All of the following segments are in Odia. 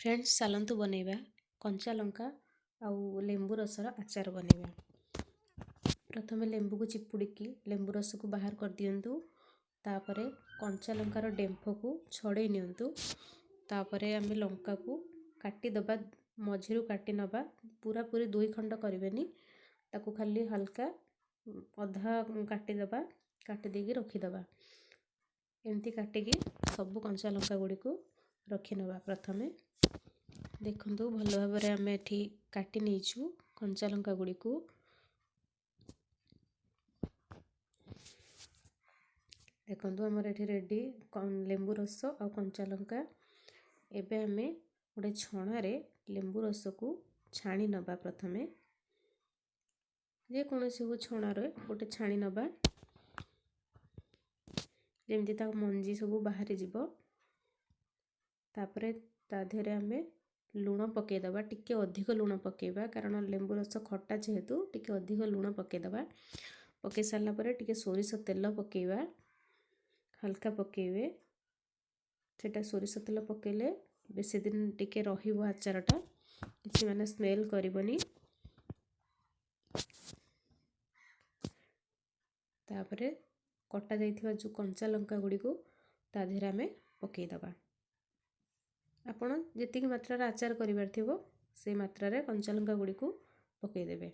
ଫ୍ରେଣ୍ଡସ୍, ଚାଲନ୍ତୁ ବନେଇବା କଞ୍ଚା ଲଙ୍କା ଆଉ ଲେମ୍ବୁ ରସର ଆଚାର ବନେଇବା। ପ୍ରଥମେ ଲେମ୍ବୁକୁ ଚିପୁଡ଼ିକି ଲେମ୍ବୁ ରସକୁ ବାହାର କରିଦିଅନ୍ତୁ। ତାପରେ କଞ୍ଚା ଲଙ୍କାର ଡେମ୍ଫକୁ ଛଡ଼େଇ ନିଅନ୍ତୁ। ତାପରେ ଆମେ ଲଙ୍କାକୁ କାଟିଦେବା, ମଝିରୁ କାଟି ନେବା। ପୁରାପୁରି ଦୁଇ ଖଣ୍ଡ କରିବେନି, ତାକୁ ଖାଲି ହାଲକା ଅଧା କାଟିଦେବା। କାଟି ଦେଇକି ରଖିଦେବା। ଏମିତି କାଟିକି ସବୁ କଞ୍ଚା ଲଙ୍କା ଗୁଡ଼ିକୁ ରଖିନେବା। ପ୍ରଥମେ ଦେଖନ୍ତୁ, ଭଲ ଭାବରେ ଆମେ ଏଠି କାଟି ନେଇଛୁ କଞ୍ଚା ଲଙ୍କା ଗୁଡ଼ିକୁ। ଦେଖନ୍ତୁ, ଆମର ଏଠି ରେଡ଼ି ଲେମ୍ବୁ ରସ ଆଉ କଞ୍ଚା ଲଙ୍କା। ଏବେ ଆମେ ଗୋଟେ ଛଣାରେ ଲେମ୍ବୁ ରସକୁ ଛାଣି ନେବା। ପ୍ରଥମେ ଯେକୌଣସି ହଉ ଛଣାରେ ଗୋଟେ ଛାଣି ନେବା, ଯେମିତି ତା ମଞ୍ଜି ସବୁ ବାହାରି ଯିବ। ତାପରେ ତା ଦେହରେ ଆମେ ଲୁଣ ପକାଇଦେବା। ଟିକେ ଅଧିକ ଲୁଣ ପକାଇବା, କାରଣ ଲେମ୍ବୁ ରସ ଖଟା ଯେହେତୁ, ଟିକେ ଅଧିକ ଲୁଣ ପକାଇଦେବା। ପକାଇ ସାରିଲା ପରେ ଟିକେ ସୋରିଷ ତେଲ ପକାଇବା, ହାଲକା ପକାଇବେ। ସେଇଟା ସୋରିଷ ତେଲ ପକାଇଲେ ବେଶୀ ଦିନ ଟିକେ ରହିବ ଆଚାରଟା, କିଛି ମାନେ ସ୍ମେଲ୍ କରିବନି। ତାପରେ କଟା ଯାଇଥିବା ଯେଉଁ କଞ୍ଚା ଲଙ୍କା ଗୁଡ଼ିକୁ ତା ଦେହରେ ଆମେ ପକାଇଦେବା। ଆପଣ ଯେତିକି ମାତ୍ରାରେ ଆଚାର କରିବାର ଥିବ, ସେଇ ମାତ୍ରାରେ କଞ୍ଚା ଲଙ୍କା ଗୁଡ଼ିକୁ ପକାଇଦେବେ।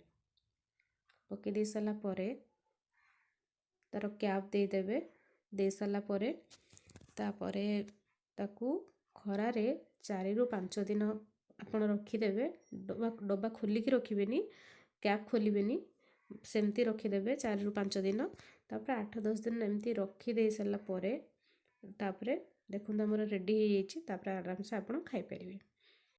ପକାଇ ଦେଇ ସାରିଲା ପରେ ତା'ର କ୍ୟାପ୍ ଦେଇଦେବେ। ଦେଇ ସାରିଲା ପରେ ତାପରେ ତାକୁ ଖରାରେ 4ରୁ 5 ଦିନ ଆପଣ ରଖିଦେବେ। ଡବା ଖୋଲିକି ରଖିବେନି, କ୍ୟାପ୍ ଖୋଲିବେନି, ସେମିତି ରଖିଦେବେ 4ରୁ 5 ଦିନ। ତାପରେ 8 10 ଦିନ ଏମିତି ରଖିଦେଇ ସାରିଲା ପରେ ତାପରେ ଦେଖନ୍ତୁ, ଆମର ରେଡ଼ି ହେଇଯାଇଛି। ତାପରେ ଆରାମସେ ଆପଣ ଖାଇପାରିବେ।